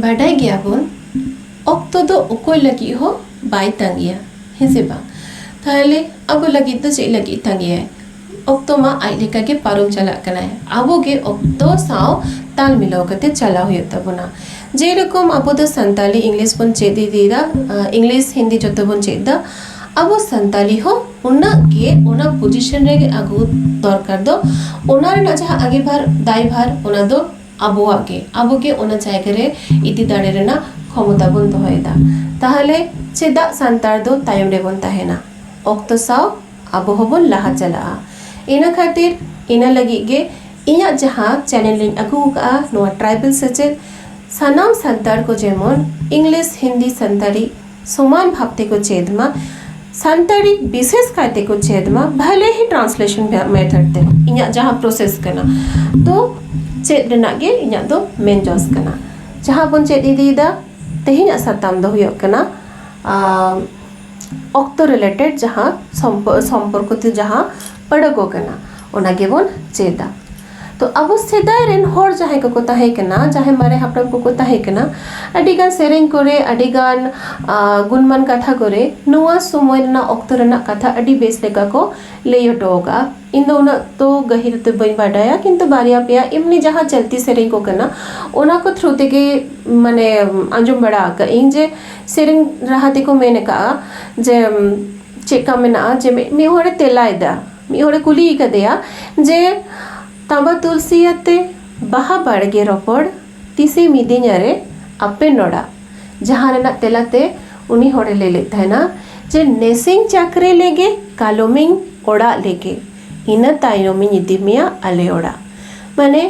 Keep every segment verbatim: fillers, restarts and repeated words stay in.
ᱵᱟᱰᱟᱭ ᱜᱮᱭᱟᱵᱚᱱ, ᱚᱠᱛᱚ ᱫᱚ ᱚᱠᱚᱭ ᱞᱟᱹᱜᱤᱫ ᱦᱚᱸ ᱵᱟᱭ ᱛᱟᱸᱜᱤᱭᱟ, ᱦᱮᱸ ᱥᱮ ᱵᱟᱝ? ᱛᱟᱦᱚᱞᱮ ᱟᱵᱚ ᱞᱟᱹᱜᱤᱫ ᱫᱚ ᱪᱮᱫ ᱞᱟᱹᱜᱤᱫ ᱛᱟᱸᱜᱤᱭᱟᱭ? ᱚᱠᱛᱚ ᱢᱟ ᱟᱡ ᱞᱮᱠᱟᱜᱮ ᱯᱟᱨᱚᱢ ᱪᱟᱞᱟᱜ ᱠᱟᱱᱟᱭ᱾ ᱟᱵᱚ ᱜᱮ ᱚᱠᱛᱚ ᱥᱟᱶ ᱛᱟᱞ ᱢᱤᱞᱟᱹᱣ ᱠᱟᱛᱮ ᱪᱟᱞᱟᱣ ᱦᱩᱭᱩᱜ ᱛᱟᱵᱚᱱᱟ᱾ ᱡᱮᱨᱚᱠᱚᱢ ᱟᱵᱚ ᱫᱚ ᱥᱟᱱᱛᱟᱞᱤ ᱤᱝᱞᱤᱥ ᱵᱚᱱ ᱪᱮᱫ ᱤᱫᱤᱭᱮᱫᱟ, ᱟᱸ, ᱤᱝᱞᱤᱥ ᱦᱤᱱᱫᱤ ᱡᱚᱛᱚ ᱵᱚᱱ ᱪᱮᱫ ᱮᱫᱟ, ᱟᱵᱚ ᱥᱟᱱᱛᱟᱞᱤ ᱦᱚᱸ ᱩᱱᱟᱹᱜ ᱜᱮ ᱚᱱᱟ ᱯᱚᱡᱤᱥᱚᱱ ᱨᱮᱜᱮ ᱟᱹᱜᱩ ᱫᱚᱨᱠᱟᱨ ᱫᱚ᱾ ᱚᱱᱟ ᱨᱮᱱᱟᱜ ᱡᱟᱦᱟᱸ ᱟᱸᱜᱤᱵᱷᱟᱨ, ᱫᱟᱭᱵᱷᱟᱨ, ᱚᱱᱟ ᱫᱚ ᱟᱵᱚᱣᱟᱜ ᱜᱮ, ᱟᱵᱚ ᱜᱮ ᱚᱱᱟ ᱡᱟᱭᱜᱟ ᱨᱮ ᱤᱫᱤ ᱫᱟᱲᱮ ᱨᱮᱱᱟᱜ ᱠᱷᱚᱢᱚᱛᱟ ᱵᱚᱱ ᱫᱚᱦᱚᱭᱮᱫᱟ᱾ ᱛᱟᱦᱚᱞᱮ ᱪᱮᱫᱟᱜ ᱥᱟᱱᱛᱟᱲ ᱫᱚ ᱛᱟᱭᱚᱢ ᱨᱮᱵᱚᱱ ᱛᱟᱦᱮᱱᱟ? ᱚᱠᱛᱚ ᱥᱟᱶ ᱟᱵᱚ ᱦᱚᱸᱵᱚᱱ ᱞᱟᱦᱟ ᱪᱟᱞᱟᱜᱼᱟ᱾ ᱤᱱᱟᱹ ᱠᱷᱟᱹᱛᱤᱨ ᱤᱱᱟᱹ ᱞᱟᱹᱜᱤᱫ ᱜᱮ ᱤᱧᱟᱹᱜ ᱡᱟᱦᱟᱸ ᱪᱮᱱᱮᱞ ᱤᱧ ᱟᱹᱜᱩ ᱟᱠᱟᱫᱼᱟ, ᱱᱚᱣᱟ ᱴᱨᱟᱭᱵᱟᱞ ᱥᱮᱪᱮᱫ, ᱥᱟᱱᱟᱢ ᱥᱟᱱᱛᱟᱲ ᱠᱚ ᱡᱮᱢᱚᱱ ᱤᱝᱞᱤᱥ, ᱦᱤᱱᱫᱤ, ᱥᱟᱱᱛᱟᱲᱤ ᱥᱚᱢᱟᱱ ᱵᱷᱟᱵᱽ ᱛᱮᱠᱚ ᱪᱮᱫ ᱢᱟ, ᱥᱟᱱᱛᱟᱲᱤ ᱵᱤᱥᱮᱥ ᱠᱟᱭ ᱛᱮᱠᱚ ᱪᱮᱫ ᱢᱟ, ᱵᱷᱟᱞᱮ ᱦᱤ ᱴᱨᱟᱱᱥᱞᱮᱥᱚᱱ ᱢᱮᱛᱷᱚᱰ ᱛᱮ, ᱤᱧᱟᱹᱜ ᱡᱟᱦᱟᱸ ᱯᱨᱚᱥᱮᱥ ᱠᱟᱱᱟ, ᱛᱚ ᱪᱮᱫ ᱨᱮᱱᱟᱜ ᱜᱮ ᱤᱧᱟᱹᱜ ᱫᱚ ᱢᱮᱱ ᱡᱚᱥ ᱠᱟᱱᱟ᱾ ᱡᱟᱦᱟᱸ ᱵᱚᱱ ᱪᱮᱫ ᱤᱫᱤᱭᱮᱫᱟ, ᱛᱮᱦᱮᱧᱟᱜ ᱥᱟᱛᱟᱢ ᱫᱚ ᱦᱩᱭᱩᱜ ᱠᱟᱱᱟ, ᱟᱢ, ᱚᱠᱛᱚ ᱨᱤᱞᱮᱴᱮᱰ ᱡᱟᱦᱟᱸ ᱥᱚᱢᱯᱚ-, ᱥᱚᱢᱯᱚᱨᱠᱚ ᱛᱮ ᱡᱟᱦᱟᱸ ᱯᱟᱹᱲᱟᱹᱜᱚ ᱠᱟᱱᱟ, ᱚᱱᱟ ᱜᱮᱵᱚᱱ ᱪᱮᱫᱟ᱾ ᱛᱚ ᱟᱵᱚ ᱥᱮᱫᱟᱭ ᱨᱮᱱ ᱦᱚᱲ ᱡᱟᱦᱟᱸᱭ ᱠᱚᱠᱚ ᱛᱟᱦᱮᱸ ᱠᱟᱱᱟ, ᱡᱟᱦᱟᱸᱭ ᱢᱟᱨᱮ ᱦᱟᱯᱲᱟᱢ ᱠᱚᱠᱚ ᱛᱟᱦᱮᱸ ᱠᱟᱱᱟ, ᱟᱹᱰᱤᱜᱟᱱ ᱥᱮᱨᱮᱧ ᱠᱚᱨᱮ, ᱟᱹᱰᱤᱜᱟᱱ, ᱟ, ᱜᱩᱱᱢᱟᱱ ᱠᱟᱛᱷᱟ ᱠᱚᱨᱮ ᱱᱚᱣᱟ ᱥᱚᱢᱚᱭ ᱨᱮᱱᱟᱜ, ᱚᱠᱛᱚ ᱨᱮᱱᱟᱜ ᱠᱟᱛᱷᱟ ᱟᱹᱰᱤ ᱵᱮᱥ ᱞᱮᱠᱟ ᱠᱚ ᱞᱟᱹᱭ ᱦᱚᱴᱚ ᱟᱠᱟᱫᱼᱟ᱾ ᱤᱧ ᱫᱚ ᱩᱱᱟᱹᱜ ᱛᱚ ᱜᱟᱹᱦᱤᱨ ᱛᱮ ᱵᱟᱹᱧ ᱵᱟᱰᱟᱭᱟ, ᱠᱤᱱᱛᱩ ᱵᱟᱨᱭᱟ ᱯᱮᱭᱟ ᱮᱢᱱᱤ ᱡᱟᱦᱟᱸ ᱪᱚᱞᱛᱤ ᱥᱮᱨᱮᱧ ᱠᱚ ᱠᱟᱱᱟ, ᱚᱱᱟ ᱠᱚ ᱛᱷᱨᱩ ᱛᱮᱜᱮ ᱢᱟᱱᱮ ᱟᱸᱡᱚᱢ ᱵᱟᱲᱟ ᱟᱠᱟᱫ ᱤᱧ ᱡᱮ ᱥᱮᱨᱮᱧ ᱨᱟᱦᱟ ᱛᱮᱠᱚ ᱢᱮᱱ ᱟᱠᱟᱫᱼᱟ ᱡᱮ, ᱪᱮᱫ ᱠᱟ ᱢᱮᱱᱟᱜᱼᱟ ᱡᱮ ᱢᱤᱫ, ᱢᱤᱫ ᱦᱚᱲᱮ ᱛᱮᱞᱟᱭᱮᱫᱟ, ᱢᱤᱫ ᱦᱚᱲᱮ ᱠᱩᱞᱤ ᱠᱟᱫᱮᱭᱟ ᱡᱮ, "ᱛᱟᱸᱵᱟ ᱛᱩᱞᱥᱤ ᱟᱛᱮ ᱵᱟᱦᱟ ᱵᱟᱲᱜᱮ ᱨᱚᱯᱚᱲ, ᱛᱤᱥᱮ ᱢᱤᱫᱤᱧᱟ ᱨᱮ ᱟᱯᱮ ᱱᱚᱲᱟ?" ᱡᱟᱦᱟᱸ ᱨᱮᱱᱟᱜ ᱛᱮᱞᱟᱛᱮ ᱩᱱᱤ ᱦᱚᱲᱮ ᱞᱟᱹᱭ ᱞᱮᱫ ᱛᱟᱦᱮᱱᱟ ᱡᱮ, "ᱱᱮᱥᱤᱧ ᱪᱟᱹᱠᱨᱤ ᱞᱮᱜᱮ, ᱠᱟᱞᱚᱢᱤᱧ ᱚᱲᱟᱜ ᱞᱮᱜᱮ, ᱤᱱᱟᱹ ᱛᱟᱭᱱᱚᱢᱤᱧ ᱤᱫᱤ ᱢᱮᱭᱟ ᱟᱞᱮ ᱚᱲᱟᱜ᱾" ᱢᱟᱱᱮ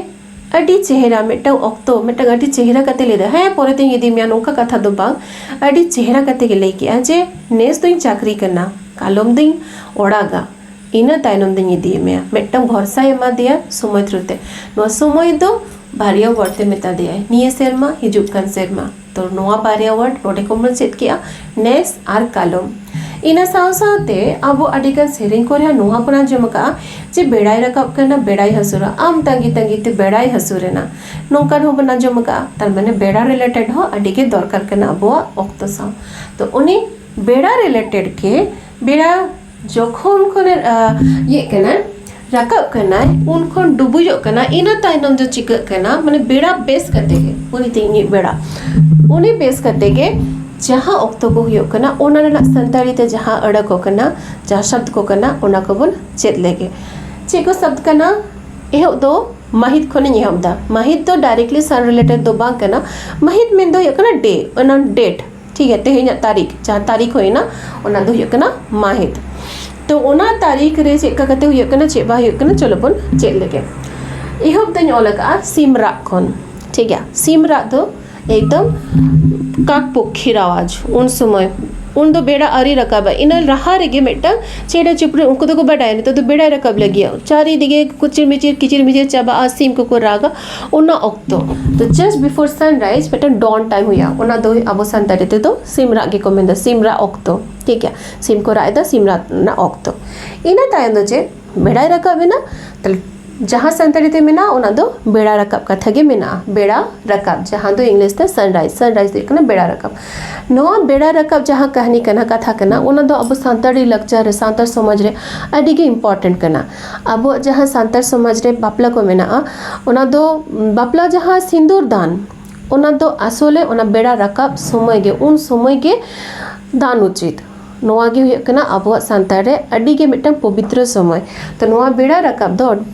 ᱟᱹᱰᱤ ᱪᱮᱦᱨᱟ ᱢᱤᱫᱴᱟᱝ ᱚᱠᱛᱚ, ᱢᱤᱫᱴᱟᱝ ᱟᱹᱰᱤ ᱪᱮᱦᱨᱟ ᱠᱟᱛᱮ ᱞᱟᱹᱭ ᱮᱫᱟ, ᱦᱮᱸ, ᱯᱚᱨᱮ ᱛᱤᱧ ᱤᱫᱤ ᱢᱮᱭᱟ, ᱱᱚᱝᱠᱟ ᱠᱟᱛᱷᱟ ᱫᱚ ᱵᱟᱝ᱾ ᱟᱹᱰᱤ ᱪᱮᱦᱨᱟ ᱠᱟᱛᱮ ᱜᱮ ᱞᱟᱹᱭ ᱠᱮᱜᱼᱟ ᱡᱮ, "ᱱᱮᱥ ᱫᱚᱧ ᱪᱟᱹᱠᱨᱤ ᱠᱟᱱᱟ, ᱠᱟᱞᱚᱢ ᱫᱚᱧ ᱚᱲᱟᱜᱟ, ᱤᱱᱟᱹ ᱛᱟᱭᱱᱚᱢ ᱫᱚᱧ ᱤᱫᱤᱭᱮᱫ ᱢᱮᱭᱟ᱾" ᱢᱤᱫᱴᱟᱝ ᱵᱷᱚᱨᱥᱟᱭ ᱮᱢᱟ ᱫᱮᱭᱟ ᱥᱚᱢᱚᱭ ᱛᱷᱨᱩ ᱛᱮ᱾ ᱱᱚᱣᱟ ᱥᱚᱢᱚᱭ ᱫᱚ ᱵᱟᱨᱭᱟ ᱣᱟᱨᱰ ᱛᱮ ᱢᱮᱛᱟ ᱫᱮᱭᱟᱭ, ᱱᱤᱭᱟᱹ ᱥᱮᱨᱢᱟ, ᱦᱤᱡᱩᱜ ᱠᱟᱱ ᱥᱮᱨᱢᱟ᱾ ᱛᱚ ᱱᱚᱣᱟ ᱵᱟᱨᱭᱟ ᱣᱟᱨᱰ ᱱᱚᱰᱮ ᱠᱷᱚᱱ ᱵᱚᱱ ᱪᱮᱫ ᱠᱮᱜᱼᱟ, ᱱᱮᱥ ᱟᱨ ᱠᱟᱞᱚᱢ᱾ ᱤᱱᱟᱹ ᱥᱟᱶ ᱥᱟᱶᱛᱮ ᱟᱵᱚ ᱟᱹᱰᱤᱜᱟᱱ ᱥᱮᱨᱮᱧ ᱠᱚᱨᱮ ᱦᱚᱸ ᱱᱚᱣᱟ ᱵᱚᱱ ᱟᱸᱡᱚᱢ ᱟᱠᱟᱫᱼᱟ ᱡᱮ ᱵᱮᱲᱟᱭ ᱨᱟᱠᱟᱵ ᱠᱟᱱᱟ, ᱵᱮᱲᱟᱭ ᱦᱟᱹᱥᱩᱨᱟ, ᱟᱢ ᱛᱟᱺᱜᱤ ᱛᱟᱺᱜᱤ ᱛᱮ ᱵᱮᱲᱟᱭ ᱦᱟᱹᱥᱩᱨᱮᱱᱟ, ᱱᱚᱝᱠᱟᱱ ᱦᱚᱸ ᱵᱚᱱ ᱟᱸᱡᱚᱢ ᱟᱠᱟᱫᱼᱟ᱾ ᱛᱟᱨ ᱢᱟᱱᱮ ᱵᱮᱲᱟ ᱨᱤᱞᱮᱴᱮᱰ ᱦᱚᱸ ᱟᱹᱰᱤ ᱜᱮ ᱫᱚᱨᱠᱟᱨ ᱠᱟᱱᱟ ᱟᱵᱚᱣᱟᱜ ᱚᱠᱛᱚ ᱥᱟᱶ᱾ ᱛᱚ ᱩᱱᱤ ᱵᱮᱲᱟ ᱨᱤᱞᱮᱴᱮᱰ ᱜᱮ, ᱵᱮᱲᱟ ᱡᱚᱠᱷᱚᱱ ᱠᱷᱚᱱᱮ ᱤᱭᱟᱹᱜ ᱠᱟᱱᱟ, ᱨᱟᱠᱟᱵ ᱠᱟᱱᱟᱭ, ᱩᱱ ᱠᱷᱚᱱ ᱰᱩᱵᱩᱡᱚᱜ ᱠᱟᱱᱟ, ᱤᱱᱟᱹ ᱛᱟᱭᱱᱚᱢ ᱫᱚ ᱪᱤᱠᱟᱹᱜ ᱠᱟᱱᱟ, ᱢᱟᱱᱮ ᱵᱮᱲᱟ ᱵᱮᱥ ᱠᱟᱛᱮ ᱜᱮ, ᱩᱱᱤ ᱛᱤᱧᱤᱡ ᱵᱮᱲᱟ, ᱩᱱᱤ ᱵᱮᱥ ᱠᱟᱛᱮ ᱜᱮ ᱡᱟᱦᱟᱸ ᱚᱠᱛᱚ ᱠᱚ ᱦᱩᱭᱩᱜ ᱠᱟᱱᱟ, ᱚᱱᱟ ᱨᱮᱱᱟᱜ ᱥᱟᱱᱛᱟᱲᱤ ᱛᱮ ᱡᱟᱦᱟᱸ ᱟᱹᱲᱟᱹ ᱠᱚ ᱠᱟᱱᱟ, ᱡᱟᱦᱟᱸ ᱥᱟᱵᱫ ᱠᱚ ᱠᱟᱱᱟ, ᱚᱱᱟ ᱠᱚᱵᱚᱱ ᱪᱮᱫ ᱞᱮᱜᱮ᱾ ᱪᱮᱫ ᱠᱚ ᱥᱟᱵᱫ ᱠᱟᱱᱟ? ᱮᱦᱚᱵ ᱫᱚ ᱢᱟᱹᱦᱤᱛ ᱠᱷᱚᱱᱤᱧ ᱮᱦᱚᱵ ᱮᱫᱟ᱾ ᱢᱟᱹᱦᱤᱛ ᱫᱚ directly sun related ᱫᱚ ᱵᱟᱝ ᱠᱟᱱᱟ᱾ ᱢᱟᱹᱦᱤᱛ ᱢᱮᱱᱫᱚ ᱦᱩᱭᱩᱜ ᱠᱟᱱᱟ day, ᱚᱱᱟ date, ᱴᱷᱤᱠ ᱜᱮᱭᱟ, ᱛᱮᱦᱮᱧᱟᱜ ᱛᱟᱹᱨᱤᱠᱷ, ᱡᱟᱦᱟᱸ ᱛᱟᱹᱨᱤᱠᱷ ᱦᱩᱭᱱᱟ, ᱚᱱᱟ ᱫᱚ ᱦᱩᱭᱩᱜ ᱠᱟᱱᱟ ᱢᱟᱹᱦᱤᱛ᱾ ᱛᱚ ᱚᱱᱟ ᱛᱟᱹᱨᱤᱠᱷ ᱨᱮ ᱪᱮᱫ ᱞᱮᱠᱟ ᱠᱟᱛᱮ ᱦᱩᱭᱩᱜ ᱠᱟᱱᱟ, ᱪᱮᱫ ᱵᱟᱝ ᱦᱩᱭᱩᱜ ᱠᱟᱱᱟ, ᱪᱚᱞᱚ ᱵᱚᱱ ᱪᱮᱫ ᱞᱮᱜᱮ᱾ ᱮᱦᱚᱵ ᱫᱚᱧ ᱚᱞ ᱟᱠᱟᱫᱼᱟ ᱥᱤᱢ ᱨᱟᱜ ᱠᱷᱚᱱ, ᱴᱷᱤᱠ ᱜᱮᱭᱟ᱾ ᱥᱤᱢ ᱨᱟᱜ ᱫᱚ ᱮᱠᱫᱚᱢ ᱠᱟᱠ ᱯᱚᱠᱠᱷᱤᱨ ᱟᱣᱟᱡᱽ᱾ ᱩᱱ ᱥᱚᱢᱚᱭ, ᱩᱱ ᱫᱚ ᱵᱮᱲᱟ ᱟᱹᱣᱨᱤ ᱨᱟᱠᱟᱵᱟ, ᱤᱱᱟᱹ ᱞᱟᱦᱟ ᱨᱮᱜᱮ ᱢᱤᱫᱴᱟᱝ ᱪᱮᱬᱮ ᱪᱤᱯᱨᱩ, ᱩᱱᱠᱩ ᱫᱚᱠᱚ ᱵᱟᱰᱟᱭᱟ ᱱᱤᱛᱚᱜ ᱫᱚ ᱵᱮᱲᱟᱭ ᱨᱟᱠᱟᱵ ᱞᱟᱹᱜᱤᱫ, ᱪᱟᱨᱤᱫᱤᱠᱮ ᱠᱩᱪᱤᱨ ᱢᱤᱪᱤᱨ ᱠᱤᱪᱤᱨ ᱢᱤᱪᱤᱨ ᱪᱟᱵᱟᱜᱼᱟ, ᱥᱤᱢ ᱠᱚᱠᱚ ᱨᱟᱜᱟ, ᱚᱱᱟ ᱚᱠᱛᱚ᱾ ᱛᱚ just before sunrise ᱢᱤᱫᱴᱟᱝ dawn time ᱦᱩᱭᱩᱜᱼᱟ, ᱚᱱᱟ ᱫᱚ ᱟᱵᱚ ᱥᱟᱱᱛᱟᱲᱤ ᱛᱮᱫᱚ ᱥᱤᱢ ᱨᱟᱜ ᱜᱮᱠᱚ ᱢᱮᱱᱫᱟ, ᱥᱤᱢ ᱨᱟᱜ ᱚᱠᱛᱚ, ᱴᱷᱤᱠ ᱜᱮᱭᱟ᱾ ᱥᱤᱢ ᱠᱚ ᱨᱟᱜ ᱮᱫᱟ, ᱥᱤᱢ ᱨᱟᱜ ᱨᱮᱱᱟᱜ ᱚᱠᱛᱚ᱾ ᱤᱱᱟᱹ ᱛᱟᱭᱚᱢ ᱫᱚ ᱪᱮᱫ? ᱵᱮᱲᱟᱭ ᱨᱟᱠᱟᱵ ᱮᱱᱟ᱾ ᱛᱟᱦᱞᱮ ᱡᱟᱦᱟᱸ ᱥᱟᱱᱛᱟᱲᱤ ᱛᱮ ᱢᱮᱱᱟᱜᱼᱟ, ᱚᱱᱟ ᱫᱚ ᱵᱮᱲᱟ ᱨᱟᱠᱟᱵ ᱠᱟᱛᱷᱟ ᱜᱮ ᱢᱮᱱᱟᱜᱼᱟ᱾ ᱵᱮᱲᱟ ᱨᱟᱠᱟᱵ, ᱡᱟᱦᱟᱸ ᱫᱚ ᱤᱝᱞᱤᱥ ᱛᱮ sunrise, sunrise ᱫᱚ ᱦᱩᱭᱩᱜ ᱠᱟᱱᱟ ᱵᱮᱲᱟ ᱨᱟᱠᱟᱵ᱾ ᱱᱚᱣᱟ ᱵᱮᱲᱟ ᱨᱟᱠᱟᱵ ᱡᱟᱦᱟᱸ ᱠᱟᱹᱦᱱᱤ ᱠᱟᱱᱟ, ᱠᱟᱛᱷᱟ ᱠᱟᱱᱟ, ᱚᱱᱟ ᱫᱚ ᱟᱵᱚ ᱥᱟᱱᱛᱟᱲᱤ ᱞᱟᱠᱪᱟᱨ ᱨᱮ, ᱥᱟᱱᱛᱟᱲ ᱥᱚᱢᱟᱡᱽ ᱨᱮ ᱟᱹᱰᱤ ᱜᱮ important ᱠᱟᱱᱟ᱾ ᱟᱵᱚᱣᱟᱜ ᱡᱟᱦᱟᱸ ᱥᱟᱱᱛᱟᱲ ᱥᱚᱢᱟᱡᱽ ᱨᱮ ᱵᱟᱯᱞᱟ ᱠᱚ ᱢᱮᱱᱟᱜᱼᱟ, ᱚᱱᱟ ᱫᱚ ᱵᱟᱯᱞᱟ ᱡᱟᱦᱟᱸ ᱥᱤᱸᱫᱩᱨ ᱫᱟᱱ, ᱚᱱᱟ ᱫᱚ ᱟᱥᱚᱞᱮ ᱚᱱᱟ ᱵᱮᱲᱟ ᱨᱟᱠᱟᱵ ᱥᱚᱢᱚᱭ ᱜᱮ, ᱩᱱ ᱥᱚᱢᱚᱭ ᱜᱮ ᱫᱟᱱ ᱩᱪᱤᱛ᱾ ᱱᱚᱣᱟ ᱜᱮ ᱦᱩᱭᱩᱜ ᱠᱟᱱᱟ ᱟᱵᱚᱣᱟᱜ ᱥᱟᱱᱛᱟᱲ ᱨᱮ ᱟᱹᱰᱤ ᱜᱮ ᱢᱤᱫᱴᱟᱝ ᱯᱚᱵᱤᱛᱨᱚ ᱥᱚᱢᱚᱭ᱾ ᱛᱚ ᱱᱚᱣᱟ ᱵᱮᱲᱟ ᱨᱟᱠᱟᱵ ᱫᱚ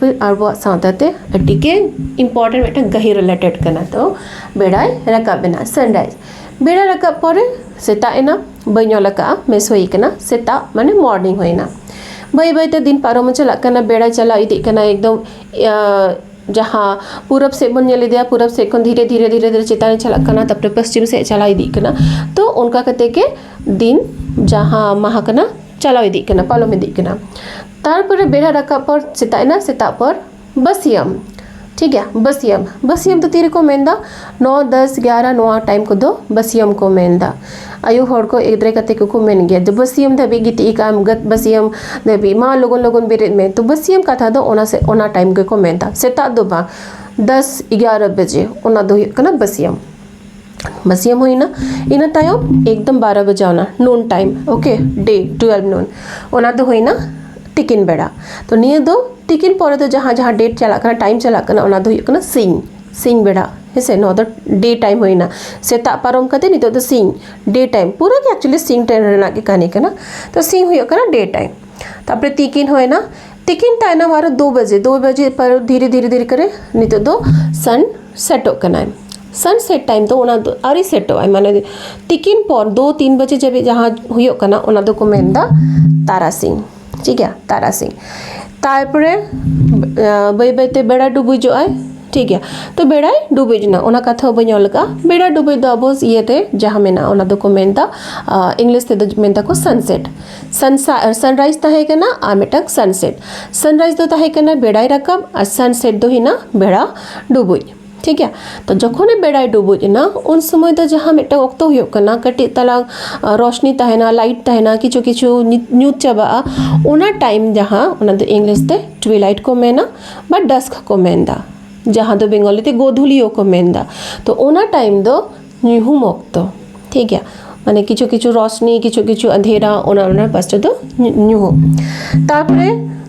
ᱟᱵᱚᱣᱟᱜ ᱥᱟᱶᱛᱟ ᱛᱮ ᱟᱹᱰᱤ ᱜᱮ important, ᱢᱤᱫᱴᱟᱝ ᱜᱟᱹᱦᱤᱨ related ᱠᱟᱱᱟ᱾ ᱛᱚ ᱵᱮᱲᱟᱭ ᱨᱟᱠᱟᱵ ᱮᱱᱟ, sunrise᱾ ᱵᱮᱲᱟ ᱨᱟᱠᱟᱵ ᱯᱚᱨᱮ ᱥᱮᱛᱟᱜ ᱮᱱᱟ, ᱵᱟᱹᱧ ᱚᱞ ᱟᱠᱟᱫᱼᱟ, miss ᱦᱩᱭ ᱟᱠᱟᱱᱟ᱾ ᱥᱮᱛᱟᱜ ᱢᱟᱱᱮ morning ᱦᱩᱭᱱᱟ᱾ ᱵᱟᱹᱭ ᱵᱟᱹᱭ ᱛᱮ ᱫᱤᱱ ᱯᱟᱨᱚᱢ ᱪᱟᱞᱟᱜ ᱠᱟᱱᱟ, ᱵᱮᱲᱟᱭ ᱪᱟᱞᱟᱣ ᱤᱫᱤᱜ ᱠᱟᱱᱟ ᱮᱠᱫᱚᱢ, ᱤᱭᱟᱹ, ᱡᱟᱦᱟᱸ ᱯᱩᱨᱩᱵ ᱥᱮᱫ ᱵᱚᱱ ᱧᱮᱞ ᱤᱫᱤᱭᱟ, ᱯᱩᱨᱩᱵ ᱥᱮᱫ ᱠᱷᱚᱱ ᱫᱷᱤᱨᱮ ᱫᱷᱤᱨᱮ ᱫᱷᱤᱨᱮ ᱫᱷᱤᱨᱮ ᱪᱮᱛᱟᱱ ᱨᱮ ᱪᱟᱞᱟᱜ ᱠᱟᱱᱟ, ᱛᱟᱨᱯᱚᱨᱮ ᱯᱚᱥᱪᱤᱢ ᱥᱮᱫ ᱪᱟᱞᱟᱣ ᱤᱫᱤᱜ ᱠᱟᱱᱟ᱾ ᱛᱚ ᱚᱱᱠᱟ ᱠᱟᱛᱮ ᱜᱮ ᱫᱤᱱ ᱡᱟᱦᱟᱸ ᱢᱟᱦᱟ ᱠᱟᱱᱟ, ᱪᱟᱞᱟᱣ ᱤᱫᱤᱜ ᱠᱟᱱᱟ, ᱯᱟᱨᱚᱢ ᱤᱫᱤᱜ ᱠᱟᱱᱟ᱾ ᱛᱟᱨᱯᱚᱨᱮ ᱵᱮᱲᱟ ᱨᱟᱠᱟᱵ ᱯᱚᱨ ᱥᱮᱛᱟᱜ ᱮᱱᱟ, ᱥᱮᱛᱟᱜ ᱯᱚᱨ ᱵᱟᱹᱥᱭᱟᱹᱢ, ᱴᱷᱤᱠ ᱜᱮᱭᱟ, ᱵᱟᱹᱥᱭᱟᱹᱢ᱾ ᱵᱟᱹᱥᱭᱟᱹᱢ ᱫᱚ ᱛᱤᱨᱮᱠᱚ ᱢᱮᱱᱫᱟ? ᱱᱚ, ᱫᱚᱥ, ᱜᱭᱟᱨᱟ ᱱᱚᱣᱟ time ᱠᱚᱫᱚ ᱵᱟᱹᱥᱭᱟᱹᱢ ᱠᱚ ᱢᱮᱱᱫᱟ᱾ ᱟᱭᱳ ᱦᱚᱲ ᱠᱚ ᱮᱫᱽᱨᱮ ᱠᱟᱛᱮ ᱠᱚᱠᱚ ᱢᱮᱱ ᱜᱮᱭᱟ ᱡᱮ ᱵᱟᱹᱥᱭᱟᱹᱢ ᱫᱷᱟᱹᱵᱤᱡ ᱜᱤᱛᱤᱡ ᱟᱠᱟᱜ ᱟᱢ, ᱜᱟᱹᱛ ᱵᱟᱹᱥᱭᱟᱹᱢ ᱫᱷᱟᱹᱵᱤᱡ, ᱢᱟ ᱞᱚᱜᱚᱱ ᱞᱚᱜᱚᱱ ᱵᱮᱨᱮᱫ ᱢᱮ᱾ ᱛᱚ ᱵᱟᱹᱥᱭᱟᱹᱢ ᱠᱟᱛᱷᱟ ᱫᱚ ᱚᱱᱟ ᱥᱮ ᱚᱱᱟ ᱴᱟᱭᱤᱢ ᱜᱮᱠᱚ ᱢᱮᱱᱫᱟ, ᱥᱮᱛᱟᱜ ᱫᱚ ᱵᱟᱝ, ᱫᱟᱥ ᱮᱜᱟᱨᱚ ᱵᱟᱡᱮ, ᱚᱱᱟ ᱫᱚ ᱦᱩᱭᱩᱜ ᱠᱟᱱᱟ ᱵᱟᱹᱥᱭᱟᱹᱢ᱾ ᱵᱟᱹᱥᱭᱟᱹᱢ ᱦᱩᱭᱱᱟ, ᱤᱱᱟᱹ ᱛᱟᱭᱚᱢ ᱮᱠᱫᱚᱢ ᱵᱟᱨᱚ ᱵᱟᱡᱟᱣᱱᱟ, ᱱᱩᱱ ᱴᱟᱭᱤᱢ, ᱳᱠᱮ, ᱰᱮ ᱴᱩᱭᱮᱞᱵᱷ ᱱᱩᱱ, ᱚᱱᱟ ᱫᱚ ᱦᱩᱭᱱᱟ ᱛᱤᱠᱤᱱ ᱵᱮᱲᱟ᱾ ᱛᱚ ᱱᱤᱭᱟᱹ ᱫᱚ ᱛᱤᱠᱤᱱ ᱯᱚᱨᱮ ᱫᱚ ᱡᱟᱦᱟᱸ ᱡᱟᱦᱟᱸ ᱰᱮᱴ ᱪᱟᱞᱟᱜ ᱠᱟᱱᱟ, ᱴᱟᱭᱤᱢ ᱪᱟᱞᱟᱜ ᱠᱟᱱᱟ, ᱚᱱᱟ ᱫᱚ ᱦᱩᱭᱩᱜ ᱠᱟᱱᱟ ᱥᱤᱧ, ᱥᱤᱧ ᱵᱮᱲᱟ, ᱦᱮᱸᱥᱮ? ᱱᱚᱣᱟ ᱫᱚ ᱰᱮ ᱴᱟᱭᱤᱢ ᱦᱩᱭᱱᱟ, ᱥᱮᱛᱟᱜ ᱯᱟᱨᱚᱢ ᱠᱟᱛᱮ ᱱᱤᱛᱚᱜ ᱫᱚ ᱥᱤᱧ, ᱰᱮ ᱴᱟᱭᱤᱢ, ᱯᱩᱨᱟᱹ ᱜᱮ ᱮᱠᱪᱩᱭᱮᱞᱤ ᱥᱤᱧ ᱴᱟᱭᱤᱢ ᱨᱮᱱᱟᱜ ᱜᱮ ᱠᱟᱹᱦᱱᱤ ᱠᱟᱱᱟ᱾ ᱛᱚ ᱥᱤᱧ ᱦᱩᱭᱩᱜ ᱠᱟᱱᱟ ᱰᱮ ᱴᱟᱭᱤᱢ᱾ ᱛᱟᱨᱯᱚᱨᱮ ᱛᱤᱠᱤᱱ ᱦᱩᱭᱱᱟ, ᱛᱤᱠᱤᱱ ᱛᱟᱭᱱᱚᱢ ᱟᱨᱚ ᱫᱩ ᱵᱟᱡᱮ, ᱫᱩ ᱵᱟᱡᱮ ᱯᱚᱨ ᱫᱷᱤᱨᱮ ᱫᱷᱤᱨᱮ ᱫᱷᱤᱨᱮ ᱠᱚᱨᱮ ᱱᱤᱛᱚᱜ ᱫᱚ ᱥᱟᱱ ᱥᱮᱴᱚᱜ ᱠᱟᱱᱟᱭ᱾ ᱥᱟᱱ ᱥᱮᱴ ᱴᱟᱭᱤᱢ ᱫᱚ ᱚᱱᱟ ᱫᱚ ᱟᱹᱣᱨᱤ ᱥᱮᱴᱚᱜ ᱟᱭ, ᱢᱟᱱᱮ ᱛᱤᱠᱤᱱ ᱯᱚᱨ ᱫᱩ ᱛᱤᱱ ᱵᱟᱡᱮ ᱫᱷᱟᱹᱵᱤᱡ ᱡᱟᱦᱟᱸ ᱦᱩᱭᱩᱜ ᱠᱟᱱᱟ, ᱚᱱᱟ ᱫᱚᱠᱚ ᱢᱮᱱᱫᱟ ᱛᱟᱨᱟᱥᱤᱧ, ᱴᱷᱤᱠ ᱜᱮᱭᱟ, ᱛᱟᱨᱟᱥᱤᱧ᱾ ᱛᱟᱨᱯᱚᱨᱮ ᱟᱸ, ᱵᱟᱹᱭ ᱵᱟᱹᱭᱛᱮ ᱵᱮᱲᱟ ᱰᱩᱵᱩᱡᱚᱜ ᱟᱭ, ᱴᱷᱤᱠ ᱜᱮᱭᱟ᱾ ᱛᱚ ᱵᱮᱲᱟᱭ ᱰᱩᱵᱩᱡ ᱮᱱᱟ, ᱚᱱᱟ ᱠᱟᱛᱷᱟ ᱦᱚᱸ ᱵᱟᱹᱧ ᱚᱞ ᱠᱟᱜᱼᱟ᱾ ᱵᱮᱲᱟ ᱰᱩᱵᱩᱡ ᱫᱚ ᱟᱵᱚ ᱤᱭᱟᱹᱛᱮ ᱡᱟᱦᱟᱸ ᱢᱮᱱᱟᱜᱼᱟ, ᱚᱱᱟ ᱫᱚᱠᱚ ᱢᱮᱱᱫᱟ, ᱟᱸ, ᱤᱝᱞᱤᱥ ᱛᱮᱫᱚ ᱢᱮᱱ ᱫᱟᱠᱚ ᱥᱟᱱᱥᱮᱴ᱾ ᱥᱟᱱᱥᱟ-, ᱥᱟᱱᱨᱟᱭᱤᱡᱽ ᱛᱟᱦᱮᱸ ᱠᱟᱱᱟ ᱟᱨ ᱢᱤᱫᱴᱟᱝ ᱥᱟᱱᱥᱮᱴ᱾ ᱥᱟᱱᱨᱟᱭᱤᱡᱽ ᱫᱚ ᱛᱟᱦᱮᱸ ᱠᱟᱱᱟ ᱵᱮᱲᱟᱭ ᱨᱟᱠᱟᱵ ᱟᱨ ᱥᱟᱱᱥᱮᱴ ᱫᱚ ᱦᱩᱭᱱᱟ ᱵᱮᱲᱟ ᱰᱩᱵᱩᱡ, ᱴᱷᱤᱠ ᱜᱮᱭᱟ᱾ ᱛᱚ ᱡᱚᱠᱷᱚᱱᱮ ᱵᱮᱲᱟᱭ ᱰᱩᱵᱩᱡ ᱮᱱᱟ, ᱩᱱ ᱥᱚᱢᱚᱭ ᱫᱚ ᱡᱟᱦᱟᱸ ᱢᱤᱫᱴᱟᱝ ᱚᱠᱛᱚ ᱦᱩᱭᱩᱜ ᱠᱟᱱᱟ, ᱠᱟᱹᱴᱤᱡ ᱛᱟᱞᱟᱝ, ᱟᱸ, ᱨᱚᱥᱱᱤ ᱛᱟᱦᱮᱱᱟ, ᱞᱟᱭᱤᱴ ᱛᱟᱦᱮᱱᱟ, ᱠᱤᱪᱷᱩ ᱠᱤᱪᱷᱩ ᱧᱩ-, ᱧᱩᱛ ᱪᱟᱵᱟᱜᱼᱟ, ᱚᱱᱟ ᱴᱟᱭᱤᱢ ᱡᱟᱦᱟᱸ, ᱚᱱᱟ ᱫᱚ ᱤᱝᱞᱤᱥ ᱛᱮ ᱴᱩᱭᱞᱟᱭᱤᱴ ᱠᱚ ᱢᱮᱱᱟ ᱵᱟ ᱰᱟᱥᱠ ᱠᱚ ᱢᱮᱱᱫᱟ, ᱡᱟᱦᱟᱸ ᱫᱚ ᱵᱮᱝᱜᱚᱞᱤ ᱛᱮ ᱜᱳᱫᱷᱩᱞᱤ ᱦᱚᱸᱠᱚ ᱢᱮᱱᱫᱟ᱾ ᱛᱚ ᱚᱱᱟ ᱴᱟᱭᱤᱢ ᱫᱚ ᱧᱩᱦᱩᱢ ᱚᱠᱛᱚ, ᱴᱷᱤᱠ ᱜᱮᱭᱟ, ᱢᱟᱱᱮ ᱠᱤᱪᱷᱩ ᱠᱤᱪᱷᱩ ᱨᱚᱥᱱᱤ, ᱠᱤᱪᱷᱩ ᱠᱤᱪᱷᱩ ᱟᱸᱫᱷᱮᱨᱟ, ᱚᱱᱟ ᱚᱱᱟ ᱯᱟᱥᱴᱟ ᱫᱚ ᱧᱩ-, ᱧᱩᱦᱩᱢ᱾ ᱛᱟᱨᱯᱚᱨᱮ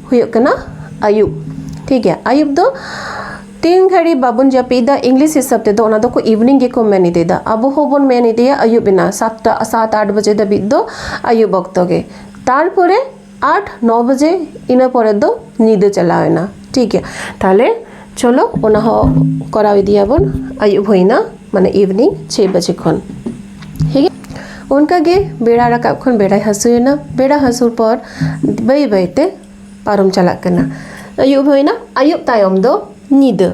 ᱦᱩᱭᱩᱜ ᱠᱟᱱᱟ ᱟᱹᱭᱩᱵ, ᱴᱷᱤᱠ ᱜᱮᱭᱟ᱾ ᱟᱹᱭᱩᱵ ᱫᱚ ᱛᱤᱱ ᱜᱷᱟᱹᱲᱤ ᱵᱟᱵᱚᱱ ᱡᱟᱹᱯᱤᱫᱟ, ᱤᱝᱞᱤᱥ ᱦᱤᱥᱟᱹᱵ ᱛᱮᱫᱚ ᱚᱱᱟ ᱫᱚᱠᱚ ᱤᱵᱷᱱᱤᱝ ᱜᱮᱠᱚ ᱢᱮᱱ ᱤᱫᱤᱭᱮᱫᱟ᱾ ᱟᱵᱚ ᱦᱚᱸᱵᱚᱱ ᱢᱮᱱ ᱤᱫᱤᱭᱟ ᱟᱹᱭᱩᱵ ᱮᱱᱟ, ᱥᱟᱛᱴᱟ, ᱥᱟᱛ ᱟᱴ ᱵᱟᱡᱮ ᱫᱷᱟᱹᱵᱤᱡ ᱫᱚ ᱟᱹᱭᱩᱵ ᱚᱠᱛᱚ ᱜᱮ᱾ ᱛᱟᱨᱯᱚᱨᱮ ᱟᱴ ᱱᱚ ᱵᱟᱡᱮ, ᱤᱱᱟᱹ ᱯᱚᱨᱮ ᱫᱚ ᱧᱤᱫᱟᱹ ᱪᱟᱞᱟᱣ ᱮᱱᱟ, ᱴᱷᱤᱠ ᱜᱮᱭᱟ᱾ ᱛᱟᱦᱞᱮ ᱪᱚᱞᱚ ᱚᱱᱟ ᱦᱚᱸ ᱠᱚᱨᱟᱣ ᱤᱫᱤᱭᱟᱵᱚᱱ, ᱟᱹᱭᱩᱵ ᱦᱩᱭᱱᱟ, ᱢᱟᱱᱮ ᱤᱵᱷᱱᱤᱝ ᱪᱷᱚᱭ ᱵᱟᱡᱮ ᱠᱷᱚᱱ, ᱴᱷᱤᱠ ᱜᱮᱭᱟ᱾ ᱚᱱᱠᱟᱜᱮ ᱵᱮᱲᱟ ᱨᱟᱠᱟᱵ ᱠᱷᱚᱱ ᱵᱮᱲᱟᱭ ᱦᱟᱹᱥᱩᱨ ᱮᱱᱟ, ᱵᱮᱲᱟ ᱦᱟᱹᱥᱩᱨ ᱯᱚᱨ ᱵᱟᱹᱭ ᱵᱟᱹᱭᱛᱮ ᱯᱟᱨᱚᱢ ᱪᱟᱞᱟᱜ ᱠᱟᱱᱟ᱾ ᱟᱹᱭᱩᱵ ᱦᱩᱭᱱᱟ, ᱟᱹᱭᱩᱵ ᱛᱟᱭᱚᱢ ᱫᱚ ᱧᱤᱫᱟᱹ᱾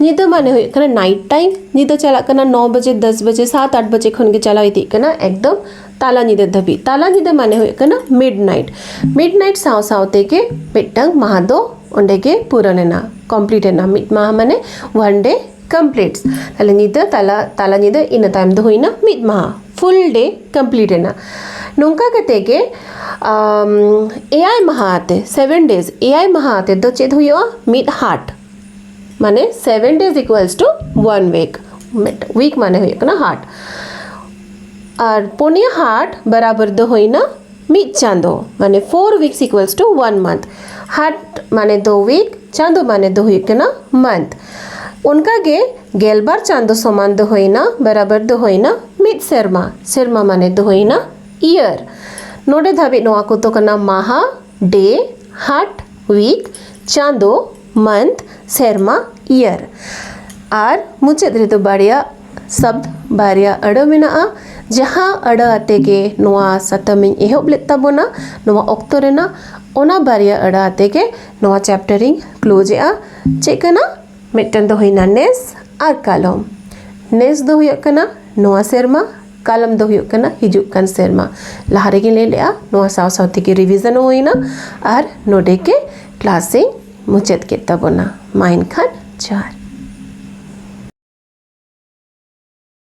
ᱧᱤᱫᱟᱹ ᱢᱟᱱᱮ ᱦᱩᱭᱩᱜ ᱠᱟᱱᱟ ᱱᱟᱭᱤᱴ ᱴᱟᱭᱤᱢ᱾ ᱧᱤᱫᱟᱹ ᱪᱟᱞᱟᱜ ᱠᱟᱱᱟ ᱱᱚ ᱵᱟᱡᱮ, ᱫᱚᱥ ᱵᱟᱡᱮ, ᱥᱟᱛ ᱟᱴ ᱵᱟᱡᱮ ᱠᱷᱚᱱ ᱜᱮ ᱪᱟᱞᱟᱣ ᱤᱫᱤᱜ ᱠᱟᱱᱟ ᱮᱠᱫᱚᱢ ᱛᱟᱞᱟ ᱧᱤᱫᱟᱹ ᱫᱷᱟᱹᱵᱤᱡ᱾ ᱛᱟᱞᱟ ᱧᱤᱫᱟᱹ ᱢᱟᱱᱮ ᱦᱩᱭᱩᱜ ᱠᱟᱱᱟ ᱢᱤᱰ ᱱᱟᱭᱤᱴ᱾ ᱢᱤᱰ ᱱᱟᱭᱤᱴ ᱥᱟᱶ ᱥᱟᱶ ᱛᱮᱜᱮ ᱢᱤᱫᱴᱟᱝ ᱢᱟᱦᱟ ᱫᱚ ᱚᱸᱰᱮ ᱜᱮ ᱯᱩᱨᱟᱹᱱ ᱮᱱᱟ, ᱠᱚᱢᱯᱞᱤᱴ ᱮᱱᱟ᱾ ᱢᱤᱫ ᱢᱟᱦᱟ ᱢᱟᱱᱮ ᱚᱣᱟᱱ ᱰᱮ ᱠᱚᱢᱯᱞᱤᱴᱥ᱾ ᱛᱟᱦᱞᱮ ᱧᱤᱫᱟᱹ ᱛᱟᱞᱟ, ᱛᱟᱞᱟ ᱧᱤᱫᱟᱹ, ᱤᱱᱟᱹ ᱛᱟᱭᱚᱢ ᱫᱚ ᱦᱩᱭᱱᱟ ᱢᱤᱫ ᱢᱟᱦᱟ᱾ full day complete ᱮᱱᱟ᱾ ᱱᱚᱝᱠᱟ ᱠᱟᱛᱮ ᱜᱮ ᱟᱢ, ᱮᱭᱟᱭ ᱢᱟᱦᱟ ᱟᱛᱮ, seven days, ᱮᱭᱟᱭ ᱢᱟᱦᱟ ᱟᱛᱮ ᱫᱚ ᱪᱮᱫ ᱦᱩᱭᱩᱜᱼᱟ? ᱢᱤᱫ ᱦᱟᱴ, ᱢᱟᱱᱮ seven days equals to one week᱾ ᱢᱤᱫ week ᱢᱟᱱᱮ ᱦᱩᱭᱩᱜ ᱠᱟᱱᱟ ᱦᱟᱴ, ᱟᱨ ᱯᱩᱱᱭᱟᱹ ᱦᱟᱴ ᱵᱟᱨᱟᱵᱟᱨ ᱫᱚ ᱦᱩᱭᱱᱟ ᱢᱤᱫ ᱪᱟᱸᱫᱚ, ᱢᱟᱱᱮ four weeks equals to one month᱾ ᱦᱟᱴ ᱢᱟᱱᱮ ᱫᱚ week, ᱪᱟᱸᱫᱚ ᱢᱟᱱᱮ ᱫᱚ ᱦᱩᱭᱩᱜ ᱠᱟᱱᱟ month᱾ ᱚᱱᱠᱟ ᱜᱮ ᱜᱮᱞᱵᱟᱨ ᱪᱟᱸᱫᱚ ᱥᱚᱢᱟᱱ ᱫᱚ ᱦᱩᱭᱱᱟ, ᱵᱟᱨᱟᱵᱟᱨ ᱫᱚ ᱦᱩᱭᱱᱟ ᱢᱤᱫ ᱥᱮᱨᱢᱟ, ᱥᱮᱨᱢᱟ ᱢᱟᱱᱮ ᱫᱚ ᱦᱩᱭᱱᱟ year᱾ ᱱᱚᱰᱮ ᱫᱷᱟᱹᱵᱤᱡ ᱱᱚᱣᱟ ᱠᱚᱫᱚ ᱠᱟᱱᱟ ᱢᱟᱦᱟ, day, ᱦᱟᱴ, week, ᱪᱟᱸᱫᱚ, month, ᱥᱮᱨᱢᱟ, year᱾ ᱟᱨ ᱢᱩᱪᱟᱹᱫ ᱨᱮᱫᱚ ᱵᱟᱨᱭᱟ ᱥᱟᱵᱫ, ᱵᱟᱨᱭᱟ ᱟᱹᱲᱟᱹ ᱢᱮᱱᱟᱜᱼᱟ, ᱡᱟᱦᱟᱸ ᱟᱹᱲᱟᱹ ᱟᱛᱮ ᱜᱮ ᱱᱚᱣᱟ ᱥᱟᱛᱟᱢ ᱤᱧ ᱮᱦᱚᱵ ᱞᱮᱫ ᱛᱟᱵᱚᱱᱟ ᱱᱚᱣᱟ ᱚᱠᱛᱚ ᱨᱮᱱᱟᱜ, ᱚᱱᱟ ᱵᱟᱨᱭᱟ ᱟᱹᱲᱟᱹ ᱟᱛᱮ ᱜᱮ ᱱᱚᱣᱟ chapter ᱤᱧ close ᱮᱜᱼᱟ᱾ ᱪᱮᱫ ᱠᱟᱱᱟ? ᱢᱤᱫᱴᱮᱱ ᱫᱚ ᱦᱩᱭᱱᱟ ᱱᱮᱥ ᱟᱨ ᱠᱟᱞᱚᱢ᱾ ᱱᱮᱥ ᱫᱚ ᱦᱩᱭᱩᱜ ᱠᱟᱱᱟ ᱱᱚᱣᱟ ᱥᱮᱨᱢᱟ, ᱠᱟᱞᱚᱢ ᱫᱚ ᱦᱩᱭᱩᱜ ᱠᱟᱱᱟ ᱦᱤᱡᱩᱜ ᱠᱟᱱ ᱥᱮᱨᱢᱟ᱾ ᱞᱟᱦᱟ ᱨᱮᱜᱮᱧ ᱞᱟᱹᱭ ᱞᱮᱜᱼᱟ, ᱱᱚᱣᱟ ᱥᱟᱶ ᱥᱟᱶ ᱛᱮᱜᱮ revision ᱦᱚᱸ ᱦᱩᱭᱱᱟ ᱟᱨ ᱱᱚᱰᱮ ᱜᱮ class ᱤᱧ ᱢᱩᱪᱟᱹᱫ ᱠᱮᱫ ᱛᱟᱵᱚᱱᱟ᱾ ᱢᱟ ᱮᱱᱠᱷᱟᱱ ᱡᱚᱦᱟᱨ᱾